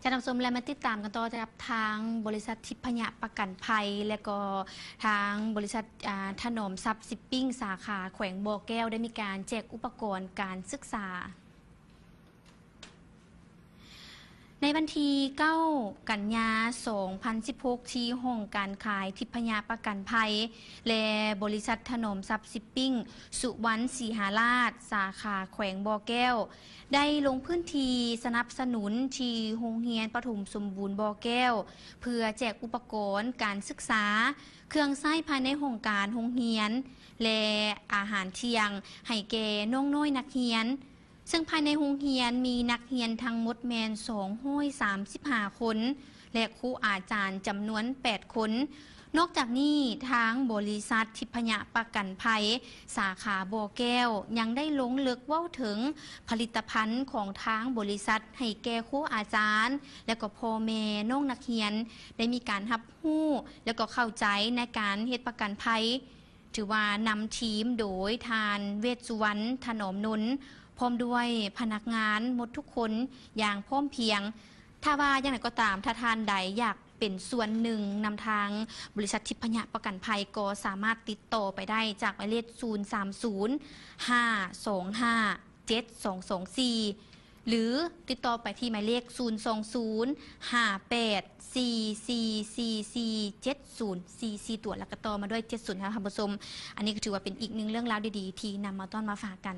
ທ່ານຜູ້ຊົມ ແລະ ມາຕິດຕາມກັນຕໍ່ກັບທາງບໍລິສັດທິບພະຍະປະກັນໄພ ແລະ ກໍທາງບໍລິສັດ ອາ ຖະໜອມຊັບຊິບປິ້ງ ສາຂາແຂວງບໍ່ແກ້ວ ໄດ້ມີການແຈກອຸປະກອນການສຶກສາ. ໃນວັນທີເກົ້າ ກັນຍາ ສອງພັນສິບຫົກ ທີ່ຫ້ອງການຂາຍທິບພະຍະປະກັນໄພ ແລະ ບໍລິສັດຖະໜອມຊັບຊິບປິ້ງ ສຸວັນສີຫາລາດ ສາຂາແຂວງບໍ່ແກ້ວ ໄດ້ລົງພື້ນທີ່ສະໜັບສະໜູນທີ່ໂຮງຮຽນປະຖົມສົມບູນບໍ່ແກ້ວ ເພື່ອແຈກອຸປະກອນການສຶກສາ, ເຄື່ອງໃຊ້ພາຍໃນຫ້ອງການໂຮງຮຽນ ແລະ ອາຫານທ່ຽງໃຫ້ແກ່ນ້ອງນ້ອຍນັກຮຽນ, ເຊິ່ງພາຍໃນໂຮງຮຽນມີນັກຮຽນທັງໝົດແມ່ນສອງຮ້ອຍສາມສິບຫ້າຄົນ ແລະ ຄູອາຈານຈຳນວນແປດຄົນ. ນອກຈາກນີ້, ທາງບໍລິສັດທິບພະຍະປະກັນໄພ ສາຂາບໍ່ແກ້ວ ຍັງໄດ້ລົງເລິກເວົ້າເຖິງຜະລິດຕະພັນຂອງທາງບໍລິສັດໃຫ້ແກ່ຄູອາຈານ ແລະ ກໍພໍ່ແມ່ນ້ອງນັກຮຽນ ໄດ້ມີການຮັບຮູ້ ແລະ ກໍເຂົ້າໃຈໃນການເຮັດປະກັນໄພ. ຖືວ່ານຳທີມໂດຍທ່ານ ເວດສຸວັນ ຖະໜອມນົນ ພ້ອມດ້ວຍພະນັກງານໝົດທຸກຄົນຢ່າງພ້ອມພຽງ. ຖ້າວ່າຢ່າງໃດກໍຕາມ, ຖ້າທ່ານໃດຢາກເປັນສ່ວນໜຶ່ງນຳທາງບໍລິສັດທິບພະຍະປະກັນໄພ ກໍສາມາດຕິດຕໍ່ໄປໄດ້ຈາກໝາຍເລກ ສູນສາມສູນ ຫ້າສອງຫ້າ ເຈັດສອງສອງສີ່ ຫຼື ຕິດຕໍ່ໄປທີ່ໝາຍເລກ ສູນສອງສູນ ຫ້າແປດ ສີ່ສີ່ສີ່ສີ່ ເຈັດສູນສີ່ສີ່ ຕົວະ ແລ້ວກໍຕໍ່ມາດ້ວຍ ເຈັດສູນ ທ່ານຜູ້ຊົມ. ອັນນີ້ກໍຖືວ່າເປັນອີກໜຶ່ງເລື່ອງລາວດີໆ ທີ່ນຳມາຕ້ອນມາຝາກກັນ.